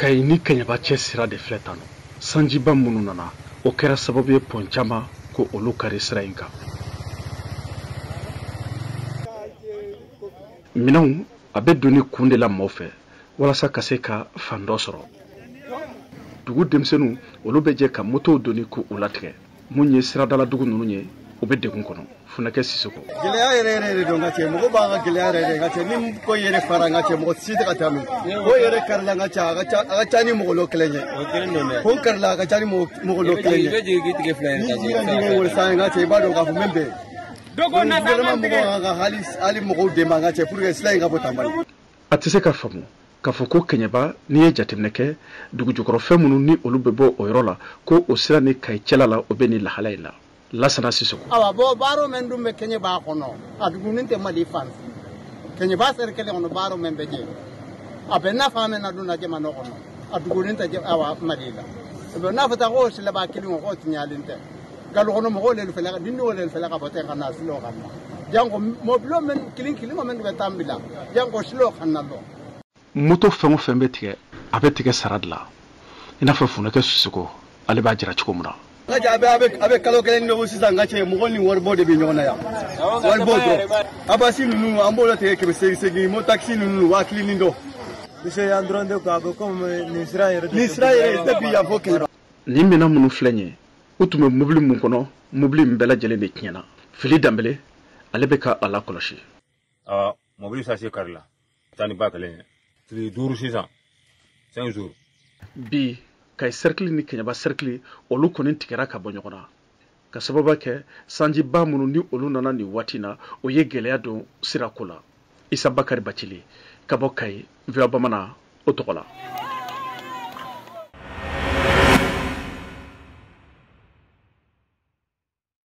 Kayi ni Kɛɲɛba cɛ sira de filɛ tan nɔ. Sanjiba minnu nana, o kɛra sababu ye pɔn caman ko olu kari sira in kan. Minɛnw a bɛ doni kun de la maaw fɛ walasa ka se ka fan dɔ sɔrɔ. Dugu denmisɛnninw olu bɛ jɛ ka motow doni k'u latigɛ. Mun ye siradaladugu ninnu ye, u bɛ degun kɔnɔ. Funɛkɛ Sisoko. Gɛlɛya yɛrɛ yɛrɛ de don n ka cɛ, mɔgɔ b'an ka gɛlɛya yɛrɛ de n ka cɛ, ni ko yɛrɛ fara n ka cɛ, mɔgɔ si tɛ ka taa min. Ko yɛrɛ karila n ka cɛ, a ka ca ni mɔgɔ lɔ kelen ye. Ko karila a ka ca ni mɔgɔ lɔ kelen ye. Ni ji ka jigin wolo san n ka cɛ, i b'a dɔn k'a fɔ min bɛ yen. Vraiment mɔgɔ ka hali mɔgɔw dɛmɛ an ka cɛ pour que sira in ka bɔ Tanbali. A tɛ se ka faamu k'a fɔ ko Kɛɲɛba, n'i ye jateminɛ kɛ dugujukɔrɔfɛn minnu ni olu bɛ bɔ o yɔrɔ la, ko o sira ni Kayi cɛla la, o bɛ nin lahala in la. Lasana Sisoko. Awa bɔn baaro min dun bɛ Kɛɲɛba kɔnɔ, a dugunin tɛ Mali fan si. Kɛɲɛba sɛrɛkɛlɛ kɔnɔ baaro min bɛ jɛ, a bɛ nafa min na dun na jamana kɔnɔ, a dugunin tɛ awa Mali la. N'a fɔ ta ko silaba kelen o k'o tiɲɛlen tɛ. Galo kɔnɔ mɔgɔw le fɛlɛ, dindiw le fɛlɛ ka bɔ ten ka na silo kan na. Janko mobilo min kelen kelen min bɛ taa bila, janko silo kan na lɔ. Moto fɛn o fɛn bɛ tigɛ, a bɛ tigɛ sara de la. I n'a fɔ Funɛkɛ Sisoko, ale b'a jira cogo min na. N ka cɛ, a bɛ kalo kelen ni dɔgɔ sisan n ka cɛ, mɔgɔ ni waribɔ de bɛ ɲɔgɔn na yan. Waribɔ dɔrɔn. Abasi ninnu an b'o tigɛ 800 800, mo taxi ninnu 1000 ni dɔ. Bise yan dɔrɔn de quoi, a bɛ comme nin sira yɛrɛ. Nin sira yɛrɛ depuis yan fo Kɛɲɛba. Nin minɛn minnu filɛ nin ye, u tun bɛ mobili mun kɔnɔ, mobili in bɛɛ lajɛlen de tiɲɛna. Fili Danbele, ale bɛ ka a lakɔlɔsi. Aa, mobili sase kari la, taa ni ba kelen ye. Tile 5 sisan, 5 jours. Bi Kayi cercle ni Kɛɲɛba cercle olu kɔni tigɛra ka bɔ ɲɔgɔn na ka sababu kɛ sanjiba minnu ni olu nana nin waati na, o ye gɛlɛya don sirako la. Isa Bakari Bacili ka bɔ Kayi, VOA Bamanan o tɔgɔ la.